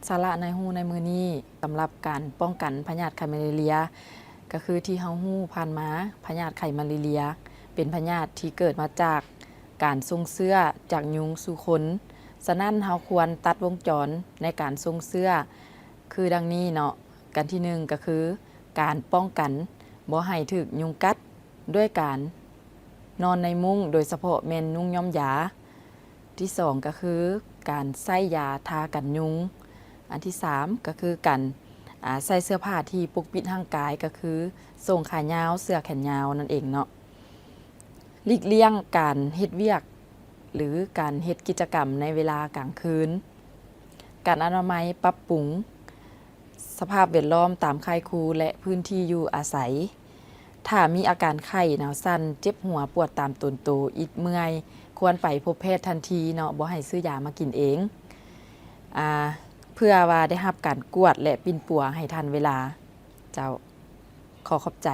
ສາລະໃນຮູ້ໃນມື້ນີ້ ສຳລັບການປ້ອງກັນພະຍາດໄຂ້ມາເລເຣັຍ ກໍຄືທີ່ເຮົາຮູ້ຜ່ານມາ ພະຍາດໄຂ້ມາເລເຣັຍ ເປັນພະຍາດທີ່ເກີດມາຈາກການສົ່ງເຊື້ອຈາກຍຸງສູ່ຄົນ. ສະນັ້ນ ເຮົາຄວນຕັດວົງຈອນໃນການສົ່ງເຊື້ອ ຄືດັ່ງນີ້ເນາະ, ອັນທີໜຶ່ງກໍຄື ການປ້ອງກັນບໍ່ໃຫ້ຖືກຍຸງກັດ ດ້ວຍການນອນໃນມຸ້ງ ໂດຍສະເພາະແມ່ນນຸ່ງຍ້ອມຢາ. ທີສອງກໍຄື ການໃຊ້ຢາທາກັນຍຸງ. ອັນທີສາມກໍຄື ການ ອາ ໃສ່ເສື້ອຜ້າທີ່ປົກປິດຮ່າງກາຍ ກໍຄື ໂສ້ງຂາຍາວ ເສື້ອແຂນຍາວນັ້ນເອງເນາະ. ຫຼີກລ່ຽງການເຮັດວຽກ ຫຼື ການເຮັດກິດຈະກຳໃນເວລາກາງຄືນ. ການອະນາໄມ ປັບປຸງສະພາບແວດລ້ອມຕາມຄ້າຍຄູ່ ແລະ ພື້ນທີ່ຢູ່ອາໄສ. ຖ້າມີອາການໄຂ້, ໜາວສັ່ນ, ເຈັບຫົວ, ປວດຕາມຕົນໂຕ, ອິດເມື່ອຍ, ຄວນໄປພົບແພດທັນທີເນາະ, ບໍ່ໃຫ້ຊື້ຢາມາກິນເອງ, ອາ, ເພື່ອວ່າໄດ້ຮັບການກວດ ແລະ ປິ່ນປົວໃຫ້ທັນເວລາ. ເຈົ້າ, ຂໍຂອບໃຈ.